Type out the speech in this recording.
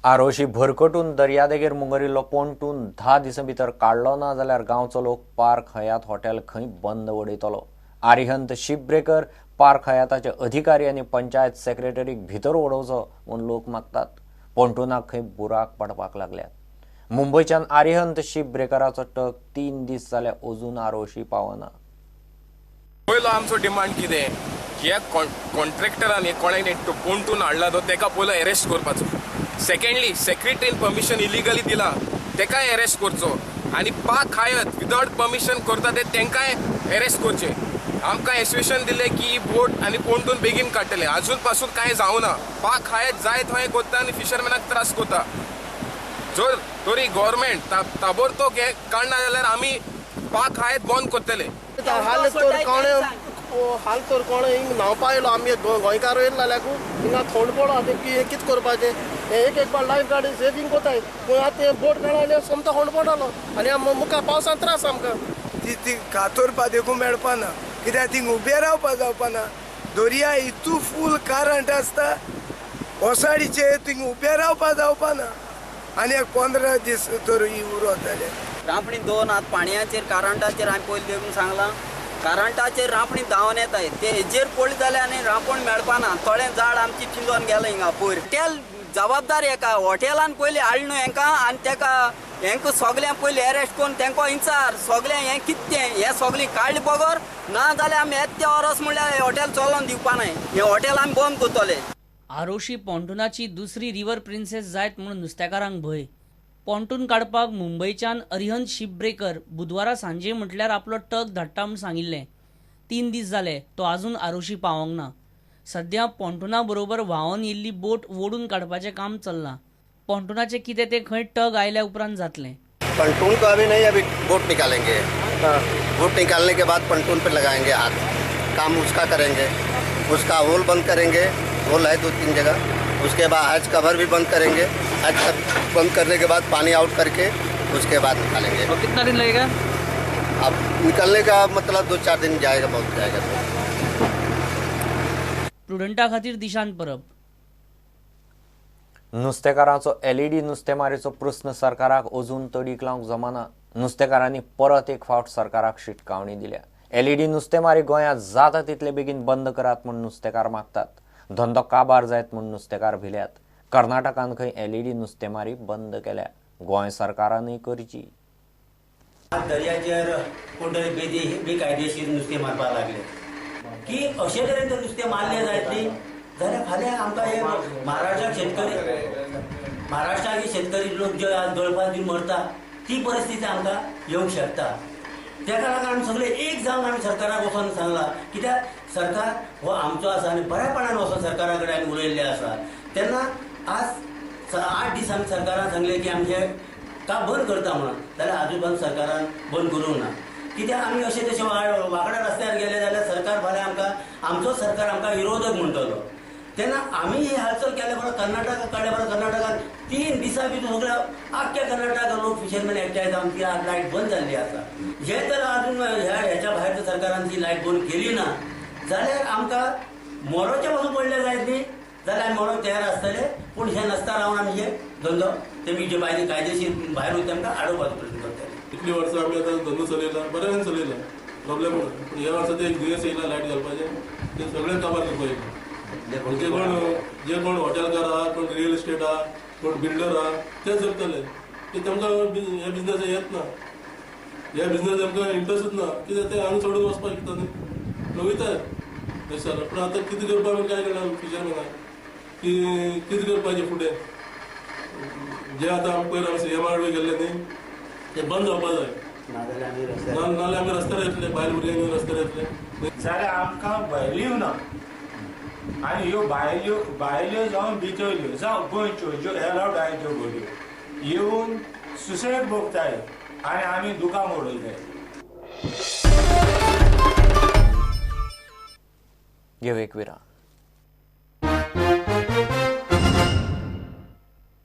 आरोशी भरकटून दर्यादेगेर मुंगरिल्लो पोंटून 10 दिसां भितर काडलो ना जाल्यार गांवचो लोक पार्क हयात हॉटेल खंय बंद उडयतलो। आरिहंत शीप ब्रेकर पार्क हयाताचे अधिकारी आनी पंचायत सेक्रेटरीक भितर उडोवचो म्हूण लोक मागतात। पोंटूनाक खंय बुराक पडपाक लागल्यात। मुंबयच्यान आरिहंत शीप ब्रेकराचो टक 3 दीस जाले अजून आरोशी पावना। पयलो आमचो डिमांड कितें, ह्या कॉन्ट्रॅक्टरान कोणें पोंटून हाडला तो तेका पयलो अरेस्ट करपाचो। सेकंडली, सेक्रेटरीन परमिशन इलिगली दिला तेकाय अरेस्ट करचो आनी पाक हायत विदाउट परमिशन करता ते तेंकाय अरेस्ट करचे। आमकां एसोसिएशन दिलें की बोट आनी पोंटून बेगीन काडटले, अजून पासून कांय जावना। पाक हायत जाय थंय करता आनी फिशरमॅनाक त्रास करता। जर तरी गव्हर्मेंट ताबडतोब हें काडना जाल्यार आमी पाक हायत बंद करतले। हाल तर कोण हिंग न्हांवपा आयलो, आमी गोंयकार येयलो जाल्यार हिंगा थंड पडलो। आतां कितें करपाचें, एक एक बार लायफ गार्ड सेवींग कोताय, पूण आतां हें बोट काडून सोमतो थंड पडलो आनी मुखार पावसान त्रास आमकां। ती ती कातोरपा देखून मेळपा ना, कित्याक थिंग उबें रावपा जावपा ना। दर्या इतू फूल करंट आसता, ओसाडीचेर थिंग उबें रावपा जावपा ना। आनी एक 15 दीस तर ही उरत जाल्यार रांपणी 2 हात पाणयाचेर करंटाचेर हांवें पयलीं देखून सांगलां, करंटाचेर रांपणी धांवन येताय, ते हेजेर पडले जाल्यार आनी रांपण मेळपाना। थोडें झाड आमची पिंजोन गेलें हिंगा पयर। हॉटेल जबाबदार एका हॉटेलान पयलीं हाडलें न्हू हेंकां आनी तेका हेंकां सगळ्यांक पयलीं अरेस्ट करून तेंकां इंचार सगळें हें कितें हें सगळीं काडले बगर ना जाल्यार आमी येता ते वरस म्हणल्यार हें हॉटेल चलोवन दिवपा नाय, हें हॉटेल आमी बंद करतले। आरोशी पोंटूनाची दुसरी रिवर प्रिन्सेस जायत म्हणून नुस्तेकारांक भंय। पोंटून काडपाक मुंबयच्यान अरिहंत शीप ब्रेकर बुधवारा सांजे म्हटल्यार आपलो टक धाडटा म्हूण सांगिल्लें। 3 दीस जाले तो अजून आरोशी पावोंक ना। सद्या पोंटूना बरोबर व्हांवन येयल्ली बोट ओडून काडपाचें काम चल्लां। पोंटूनाचें कितें तें खंय टग आयल्या उपरांत जातलें। पंटून को अभी नहीं, अभी बोट निकालेंगे। बोट निकालने के बाद पंटून पे लगाएंगे हाथ, काम उसका करेंगे, उसका होल बंद करेंगे, होल है 2-3 जगह। उसके बाद हैच कवर भी बंद करेंगे, हैच बंद करने के बाद पानी आउट करके उसके बाद निकालेंगे। और कितना दिन लगेगा? अब निकलने का मतलब 2-4 दिन जाएगा, बहुत जाएगा। प्रुडंटा खातीर दिशांत परब। नुस्तेकारांचो एलईडी नुस्तेमारीचो प्रस्न सरकाराक अजून तडीक लावंक जमाना। नुस्तेकारांनी परत एक फावट सरकाराक शिटकावणी दिल्या। एलईडी नुस्तेमारी गोंयांत जाता तितले बेगीन बंद करात म्हूण नुस्तेकार मागतात। धंदो काबार जायत म्हूण नुस्तेकार भिल्यात। कर्नाटकान खंय एलईडी नुस्तेमारी बंद केल्या, गोंय सरकारानूय करची। दर्याचेर कोण तरी बेकायदेशीर नुस्तें मारपाक लागले की अशे तरेन जर नुस्तें मारलें जायत न्ही जाल्यार फाल्यां आमकां हे महाराष्ट्राक शेतकरी, महाराष्ट्राक शेतकरी लोक जे आज गळपाक बी मरता ती परिस्थिती आमकां येवंक शकता। तेका लागून आमी सगळे एक जावन आमी सरकाराक वचोन सांगलां, कित्याक सरकार हो आमचो आसा आनी बऱ्यापणान वचोन सरकारा कडेन आमी उलयल्लें आसा। तेन्ना आज 8 दीस आमी सरकारान सांगलें की आमचें काम बंद करता म्हणून, जाल्यार आजून पर्यंत सरकारान बंद करूंक ना। कित्याक आमी अशें तशें वांकड्या रस्त्यार गेले जाल्यार सरकार फाल्यां आमकां, आमचो सरकार आमकां विरोधक म्हणटलो। तेन्ना आमी ही हालचाल केल्या बरोबर कर्नाटका काडल्या बरोबर कर्नाटकान 3 दिसां भितर सगळ्या आख्ख्या कर्नाटका लोक फिशरमॅन एकठांय जावन ती आज लायट बंद जाल्ली आसा। हे तर अजून ह्या हेच्या भायर जर सरकारान ती लायट बंद केली ना जाल्यार आमकां मरोचें पासून पडलें जायत न्ही जाल्यार आमी मरोंक तयार आसतले, पूण हें नासता रावन आमी हे धंदो तेमी जे भायर कायदेशीर भायर वयता तेमकां आडोवपाचो प्रयत्न करतले। इतली वर्सां आमी आतां धंदो चलयला, बऱ्यान चलयला, प्रॉब्लेम ना, पूण ह्या वर्सा तें एक दुयेंस येयला लायट घालपाचें, तें सगळें काबार करपाक येयलां। जे कोण जे कोण हॉटेलकार आहा, कोण रियल इस्टेट आहा, कोण बिल्डर आहा, ते जगतले, ते तांकां हे बिजनस येत ना, हे बिजनस आमकां इंट्रस्टूच ना, कित्याक ते हांगा सोडून वचपाक शकता न्ही, लोक वयतात तशें जाल्यार। पूण आतां कितें करपाक आमी कांय कळना फिशरमॅनाक की कितें करपाचें फुडें। जे आतां आमी पयर आमी सीएमा कडेन गेल्ले न्ही, ते बंद जावपा जाय, नाजाल्यार आमी रस्त्यार येतले, बायल भुरग्यांक रस्त्यार येतले। जाल्यार आमकां व्हॅल्यू ना आनी ह्यो भायल्यो भायल्यो जावन भितरल्यो जावं गोंयच्यो ज्यो एलावड आहाय त्यो बोडयो येवन सुसेग भोगताय आनी आमी दुकां उडयताय। घेवं एक विराम।